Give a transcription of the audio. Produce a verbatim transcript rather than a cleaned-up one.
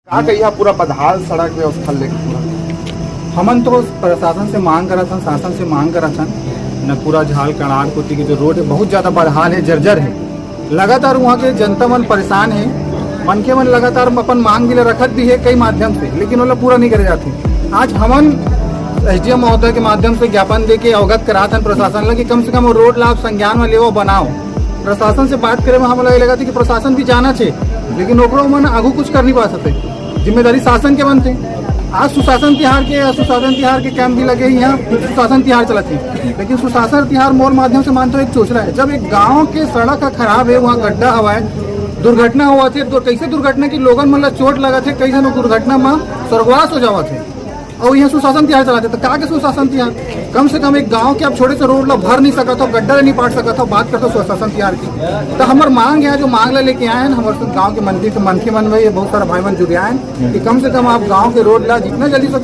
का कहिया पूरा बदहाल सड़क व्यवस्था लेके पूरा? हमन तो प्रशासन से मांग करत हन, शासन से मांग करत हन, नकुरा झाल कणार कोती के जो रोड है बहुत ज्यादा बदहाल है, जर्जर है। लगातार वहाँ के जनता मन परेशान है, मनखे मन लगातार अपन मांग भी ला रखत भी है कई माध्यम से, लेकिन ओला पूरा नहीं करे जाथे। आज हमन एसडीएम महोदय के माध्यम से ज्ञापन दे के अवगत करात हन प्रशासन ला कि कम से कम वो रोड ला आप संज्ञान में लेवो, बनाओ। प्रशासन से बात करे में हमला ये लगा कि प्रशासन भी जाना छे, लेकिन ओकरो मन आगू कुछ कर नहीं पा सकते। जिम्मेदारी शासन के बनते। आज सुशासन तिहार के, सुशासन तिहार के कैंप भी लगे हैं यहाँ, सुशासन तिहार चलत है, लेकिन सुशासन तिहार मोर माध्यम से मानते एक चोचला है। जब एक गांव के सड़क ह खराब है, वहाँ गड्ढा हवा है, दुर्घटना हुआ थे तो कैसे दुर्घटना की लोगन मन ला चोट लगा थे, कई जन दुर्घटना में स्वर्गवास हो जावा थे, और यहाँ सुशासन तिहार चलाते तो का के सुशासन तिहार? कम से कम एक गांव के आप छोटे से रोड ला भर नहीं सकत हो, गड्ढा ला नहीं पाट सकत हो, बात करते हो सुशासन तिहार की। तो हमार मांग है, जो मांग ला लेके आए हैं हमारे गांव के मंदिर के मनखे मन में, ये बहुत सारा भाई मन जुड़े आए हैं कि कम से कम आप गांव के रोड ला जितना जल्दी से